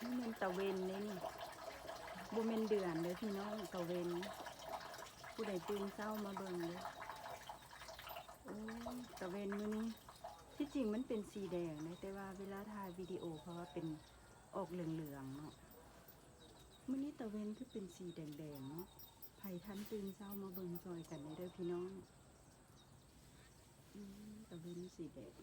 ນີ້ແມ່ນຕາເວັນເດ້ນີ້ ບໍ່ແມ່ນເດືອນເດີພີ່ນ້ອງ ຕາເວັນ. ຜູ້ໃດຕື່ນເຊົ້າມາເບິ່ງເດີ. ໂອ້ ຕາເວັນມື້ນີ້ ທີ່ຈິງມັນເປັນສີແດງເດ້ ແຕ່ວ່າເວລາຖ່າຍວິດີໂອ ເພາະວ່າເປັນອອກເຫຼືອງໆເນາະ. ມື້ນີ້ຕາເວັນຄືເປັນສີແດງໆເນາະ. ໃຜທັນຕື່ນເຊົ້າມາເບິ່ງຊ່ອຍກັນແດ່ເດີພີ່ນ້ອງ. ອືມ ຕາເວັນສີແດງ